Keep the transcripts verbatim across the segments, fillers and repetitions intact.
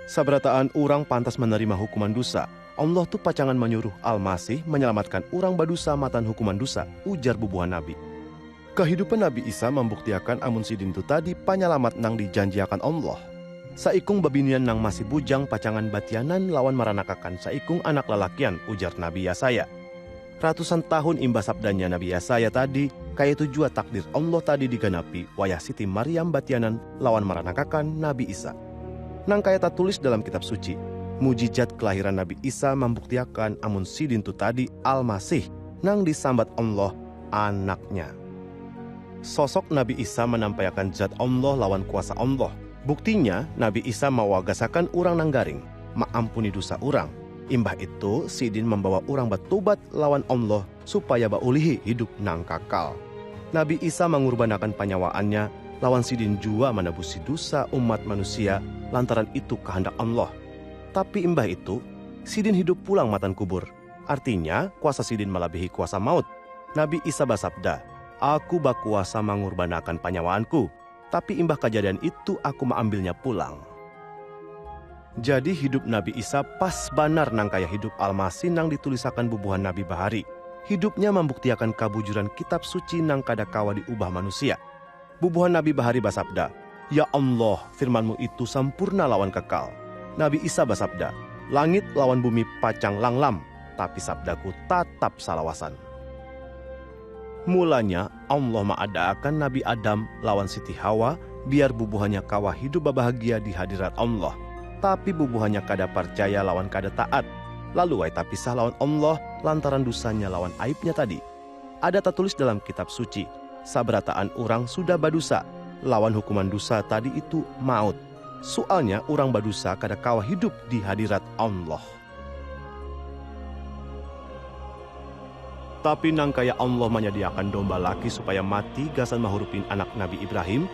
Sabarataan urang pantas manarima hukuman dusa. Allah tu pacangan manyuruh Al-Masih manyalamatkan urang badusa matan hukuman dusa, ujar bubuhan nabi. Kahidupan Nabi Isa mambuktiakan amun sidin tu tadi panyalamat nang dijanjiakan Allah. Saikung babinian nang masih bujang pacangan batianan lawan maranakakan saikung anak lalakian, ujar Nabi Yasaya. Ratusan tahun imbah sabdanya Nabi Yasaya tadi, kayatu jua takdir Allah tadi diganapi wayah Siti Maryam batianan lawan maranakakan Nabi Isa. Nang kaya tatulis dalam Kitab Suci, mujijat kelahiran Nabi Isa mambuktiakan amun sidin tu tadi Al-Masih nang disambat Allah Anaknya. Sosok Nabi Isa manampaiakan zat Allah lawan kuasa Allah. Buktinya, Nabi Isa mawagasakan urang nang garing, maampuni dusa urang. Imbah itu, sidin mambawa urang batubat lawan Allah supaya baulihi hidup nang kakal. Nabi Isa mangurbanakan panyawaannya lawan sidin jua manabusi dusa umat manusia lantaran itu kahandak Allah. Tapi imbah itu, sidin hidup pulang matan kubur. Artinya, kuasa sidin malabihi kuasa maut. Nabi Isa basabda, "Aku bakuasa mangurbanakan panyawaanku, tapi imbah kajadian itu aku maambilnya pulang." Jadi hidup Nabi Isa pas banar nang kaya hidup Al-Masih nang ditulisakan bubuhan nabi bahari. Hidupnya mambuktiakan kabujuran Kitab Suci nang kada kawa diubah manusia. Bubuhan nabi bahari basabda, "Ya Allah, firman-Mu itu sampurna lawan kakal." Nabi Isa basabda, "Langit lawan bumi pacang langlam, tapi sabda-Ku tatap salawasan." Mulanya, Allah maadaakan Nabi Adam lawan Siti Hawa biar bubuhannya kawa hidup babahagia di hadirat Allah. Tapi bubuhannya kada parcaya lawan kada taat, lalu ai tapisah lawan Allah lantaran dusanya lawan aibnya tadi. Ada tatulis dalam Kitab Suci, sabarataan urang sudah badusa, lawan hukuman dusa tadi itu maut. Sualnya urang badusa kada kawa hidup di hadirat Allah. Tapi nang kaya Allah manyadiakan domba laki supaya mati gasan mahurupin anak Nabi Ibrahim,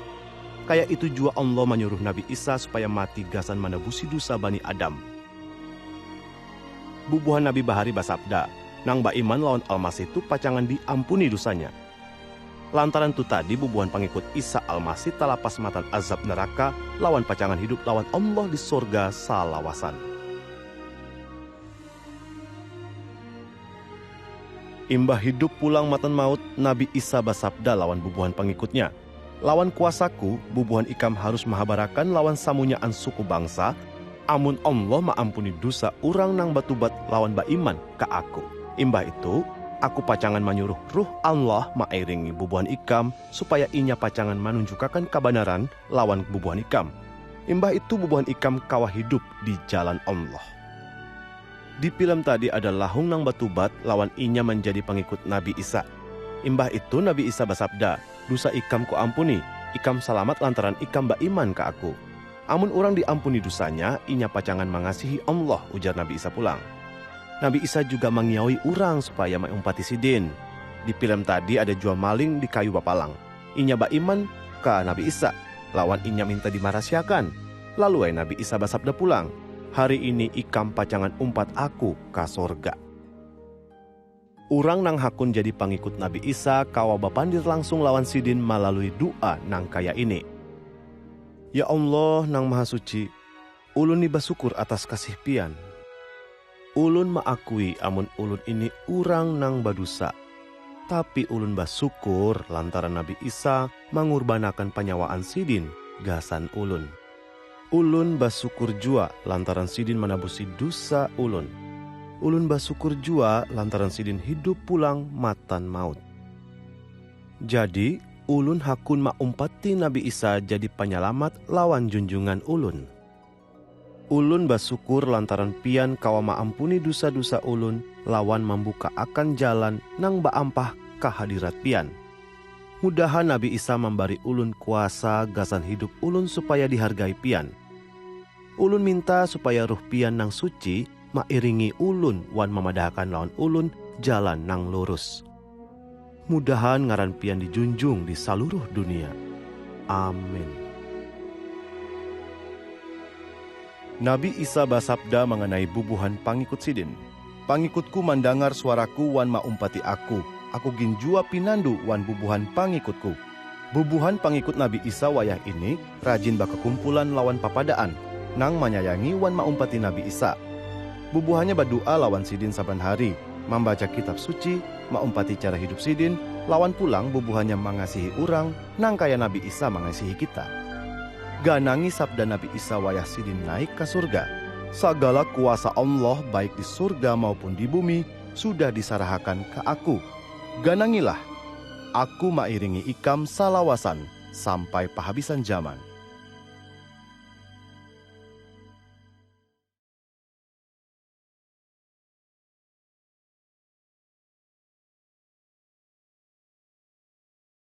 kaya itu jua Allah manyuruh Nabi Isa supaya mati gasan manabusi dusa Bani Adam. Bubuhan nabi bahari basabda, "Nang baiman lawan Al-Masih tu pacangan diampuni dusanya." Lantaran tu tadi bubuhan pangikut Isa Al-Masih talapas matan azab neraka lawan pacangan hidup lawan Allah di sorga salawasan. Imbah hidup pulang matan maut, Nabi Isa basabda lawan bubuhan pangikutnya, "Lawan kuasa-Ku, bubuhan ikam harus mahabarakan lawan samunyaan suku bangsa, amun Allah maampuni dusa urang nang batubat lawan baiman ka Aku." Imbah itu, Aku pacangan manyuruh Ruh Allah mairingi bubuhan ikam, supaya Inya pacangan manunjukakan kabanaran lawan bubuhan ikam. Imbah itu bubuhan ikam kawa hidup di jalan Allah. Di pilem tadi ada lahung nang batubat lawan inya manjadi pangikut Nabi Isa. Imbah itu Nabi Isa basabda, "Dusa ikam Kuampuni, ikam salamat lantaran ikam baiman ka Aku." "Amun urang diampuni dusanya, inya pacangan mangasihi Allah," ujar Nabi Isa pulang. Nabi Isa juga mangiaui urang supaya maumpati Sidin. Di pilem tadi ada jua maling di kayu bapalang. Inya baiman ka Nabi Isa, lawan inya minta dimarasiakan. Lalu ai Nabi Isa basabda pulang, "Hari ini ikam pacangan umpat Aku ka sorga." Urang nang hakun jadi pangikut Nabi Isa kawa bapandir langsung lawan Sidin malalui du'a nang kaya ini, "Ya Allah nang Maha Suci, ulun ni basukur atas kasih Pian. Ulun maakui amun ulun ini urang nang badusa, tapi ulun basukur lantaran Nabi Isa mangurbanakan panyawaan Sidin gasan ulun. Ulun basukur jua lantaran Sidin manabusi dusa ulun. Ulun basukur jua lantaran Sidin hidup pulang matan maut. Jadi, ulun hakun maumpati Nabi Isa jadi Panyalamat lawan Junjungan ulun. Ulun basukur lantaran Pian kawa maampuni dusa-dusa ulun lawan mambukaakan jalan nang baampah ka hadirat Pian. Mudahan Nabi Isa mambari ulun kuasa gasan hidup ulun supaya dihargai Pian. Ulun minta supaya Ruh Pian nang Suci mairingi ulun wan mamadahakan lawan ulun jalan nang lurus. Mudahan ngaran Pian dijunjung di saluruh dunia. Amin." Nabi Isa basabda manganai bubuhan pangikut Sidin, "Pangikut-Ku mandangar suara-Ku wan maumpati Aku. Aku gin jua pinandu wan bubuhan pangikut-Ku." Bubuhan pangikut Nabi Isa wayah ini rajin bakakumpulan lawan papadaan. nang manyayangi wan maumpati Nabi Isa. Bubuhannya badu'a lawan sidin saban hari, mambaca kitab suci, maumpati cara hidup sidin, lawan pulang bubuhannya mangasihi urang nang kaya Nabi Isa mangasihi kita. Ganangi sabda Nabi Isa wayah sidin naik ka surga, "Sagala kuasa Allah baik di surga maupun di bumi sudah disarahakan ka Aku. Ganangilah, Aku mairingi ikam salawasan sampai pahabisan jaman."